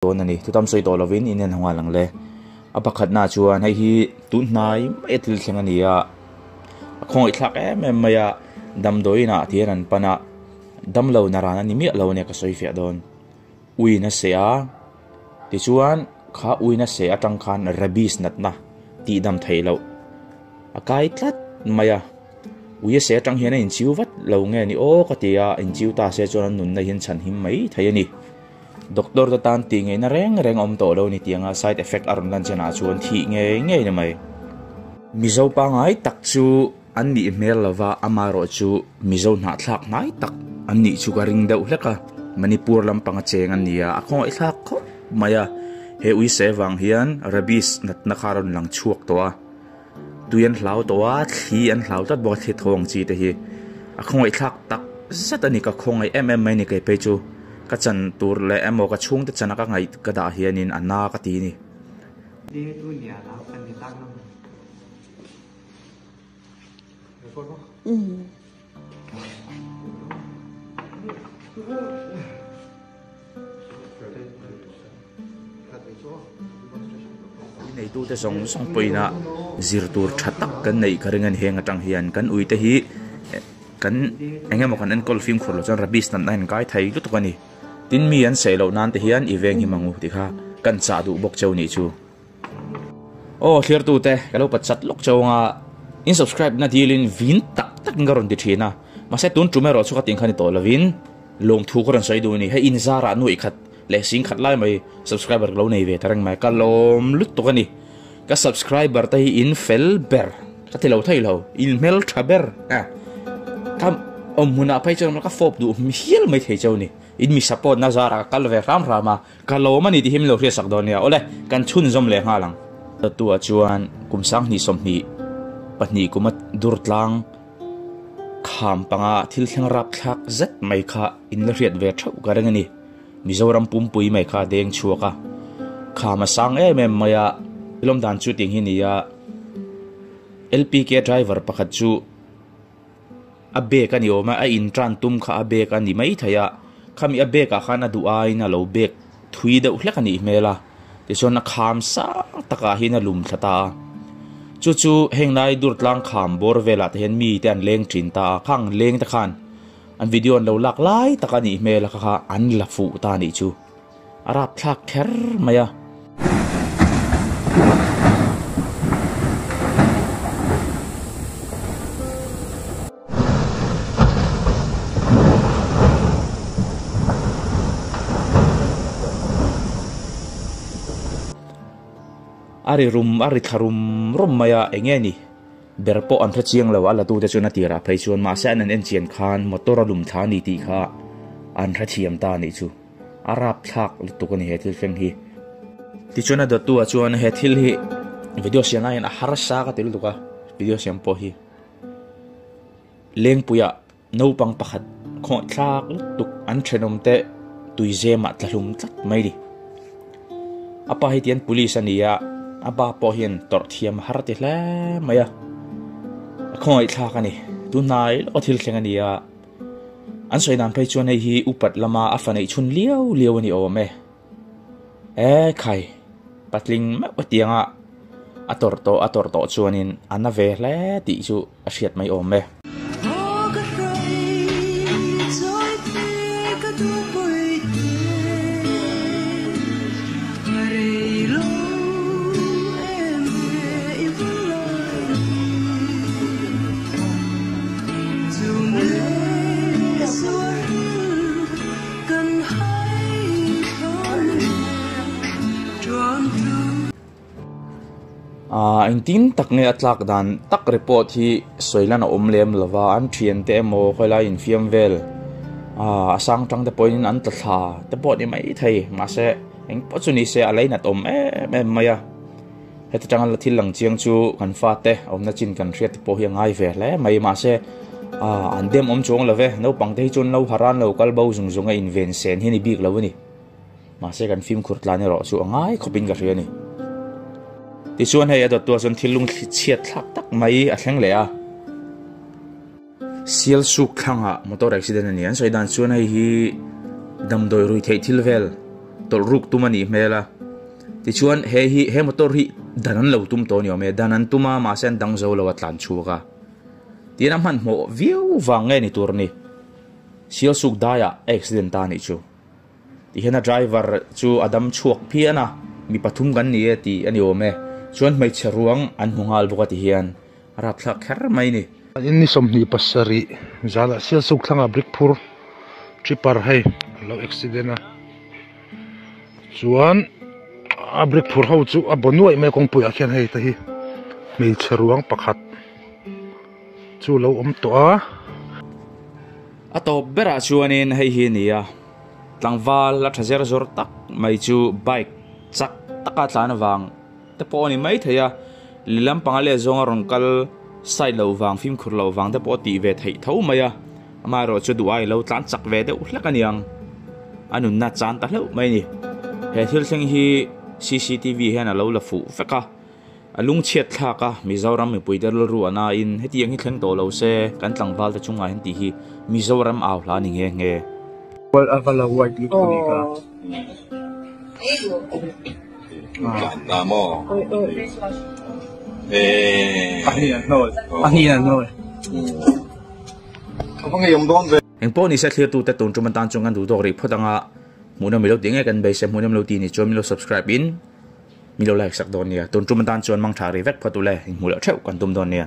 Dawn a ni. Thutam sawi tawh lovin in en nghal ang le. A pakhatna chuan hei hi tun hnai mai a thil thleng a ni a, a khawngaih thlak em em mai a, damdawiin ah tihian an pan a, damlo naran a ni miah lo a nia ka sawi fiah dawn. Uiin a seh a, tichuan kha uiin a seh atang khan rabies natna tih dam theih loh a kai tlat mai a, ui a seh atang hian a inchiu vat lo nge ni aw ka ti a, inchiu ta se chuan an nunna hian chhanhim mai thei a ni. Doctor te tan tih ngeihna reng reng awm tawh lo ni tianga side effect a rawn lan chenah chuan thih ngei ngei ni mai. Mizo pangngai tak chu an nih hmel lova amaherawh chu Mizo hnahthlak hnai tak an nih chu ka ring deuh hlek a, Manipur lampanga cheng an ni a, a khawngaihthlak khawp mai a, he uise vang hian rabies natna kha a rawn lang chhuak tawh a, tui an hlau tawh a, thli an hlau tlat bawk a, thli thawng chi te hi a khawngaihthlak tak zet a ni, ka khawngaih em em mai a ni kei phei chu ka chan tur leh emaw ka chhungte chana ka ngaih ka dah hianin a na ka ti a ni. Ui neitute zawng zawng pawhin a zir tur tha tak kan neih ka ring a ni heng atang hian kan ui te hi kan eng emaw kan enkawl fimkhur loh chuan rabies natna in kai thei lutuk a ni tin mi an sawi loh nan te hian i veng hi mangu tih kha kan chah duh bawk cheu nih chu. Aw thliartute ka lo pat chat lawk chau anga in subscribe na dilin vin tak tak in ka rawn ti thin a mahse tun tum erawh chu ka tih kha ni tawh lovin lawmthu ka rawn sawi duh a ni hei in zarah nuaih khat leh sing khat lai mai subscriber ka lo nei ve ta reng mai ka lawm lutuk a ni ka subscriber te hi in fel ber ka ti lo thei lo in hmel tha ber a ka awm hmunah phei chuan ka fawp duh hial mai thei chau a ni in mi support na zarah ka kal ve hram hram a. Ka lawm a ni tih hi min lo hriatsak dawn nia. Awle, kan chhunzawm leh nghal ang. Dawttuah chuan kum 2022 kuma dur tlang kham panga thil thleng rapthlak zet mai kha in la hriat ve theuh ka ring a ni. Mizoram pumpui mai kha a deng chhuak a, kham a sang em em mai a, thil awm dan chu ting hi ni a, LPK driver pakhat chu A bag a ni awm a, a in tan tum kha a bag a ni mai thei a, khami a bag ah khan a duh aiin a lo bag thui deuh hlek a nih hmel a, tichuan a kham sang takah hian a lum thla ta a, chu chu heng lai dur tlang kham bawr velah te hian mi te an leng thin ta a, khang leng te khan an video an lo lak lai tak a nih hmel a kha kha an la fuh ta a nih chu. A rapthlak kher mai a. A ri rum a ri thla rum rum mai a, eng nge ni? Ber pawh an hre chiang lo, a la tute chuan a tirah phei chuan mahse an an en chian khan motor a lum thla a ni tih kha an hrethiam ta a nih chu. A rapthlak lutuk a ni he thil thleng hi. Tichuan a dawttu ah chuan he thil hi video siam lai hian a harsa ka ti lutuk a, video siam pawh hi Lengpuia naupang pakhat khawngaihthlak lutuk an thenawm te tuizem ah tla hlum tlat mai ni. A pa hi tian police a ni a, a pa pawh hian tawrh thiam a har ti hle mai a, a khawngaihthlak a ni. Tunhnai lawk a thil thleng a ni a. An sawi dan phei chuan hei hi upat lama a fa neih chhun liau liau a ni awm e. E khai, patling meuh a tianga a tawrh tawh a tawrh tawh chuanin a na ve hle tih chu a hriat mai awm e. Aaa engtin tak nge a tlak dan tak report hi sawi lan a awm lem lo va an thian te emaw khawilai infiam vel aaa a sang tang te pawhin an tla thla te pawh a ni maithei mahse eng pawh chu ni se a lainat awm em em mai a. Heti tanga la thil lang chiang chu kan fate awmna chin kan hriat te pawh hi a ngai ve hle mai mahse ah an dem awm chuang lo ve naupang te hi chuan lo haran lo kal bo zung zung a inven sen hi a ni bik lo a ni mahse kan fimkhur tlan erawh chu a ngai khawp in ka hria a ni tichuan hei a dawttu ah chuan thil lung chhiat thlak tak mai a thleng leh a. Sial suk thlangah motor accident a ni. An sawi dan chuan hei hi damdawi rui theih thil vel Tawlh ruk tum a nih hmel a. Tichuan he hi he motor hi dan an lo tum tawh a ni awm e. Dan an tum a mahse an dang zo lo a tlan chhuak a. Tihian a hmanhmawh viau vang nge ni tur ni. Sialsuk daiah a accident ta a nih chu. Tihian a driver chu a dam chhuak phian a, mi pathum kan ni e tih a ni awm e. Chuan hmeichhe ruang an hmu nghal bawk a tihian a rapthlak kher mai ni. In ni 27 zanah Sialsuk thlangah brick phur tripper hei a lo accident a, chuan a brick phur ho chu a baw nuaih mai a kawngpuiah khian hei te hi hmeichhe ruang pakhat chu lo awm tawh a. A tawp berah chuanin hei hi a ni a, tlangval la tha zer zawr tak mai chu bike chak taka tlan avang te pawh a ni mai thei a, lehlam panga leh zawnga rawn kal side loh vang fimkhur loh vang te pawh a tih ve theih tho mai a, amaherawh chu duh ai lo tlan chak ve deuh hlek a niang, a nunna chan ta hleuh mai a ni. He thil thleng hi cctv hian a lo la fuh vek a. A lungchhiat thlak a, Mizoram mipuite rilru a nain hetiang hi thleng tawh lo se, kan tlangval te chungah hian tih hi Mizoram au hla a ni nghe nghe. Engpawh nise thlirtute tun tum atan chuan kan duh tawk rih phawt anga hmuhnawm ilo tih nge kan beisei hmuhnawm lo tih ni chuan min lo subscribe in. Mi lo like sak dawn nia. Tun tum atan chuan mang tha ri vek phawt ule, inhmuh loh theuh kan tum dawn nia.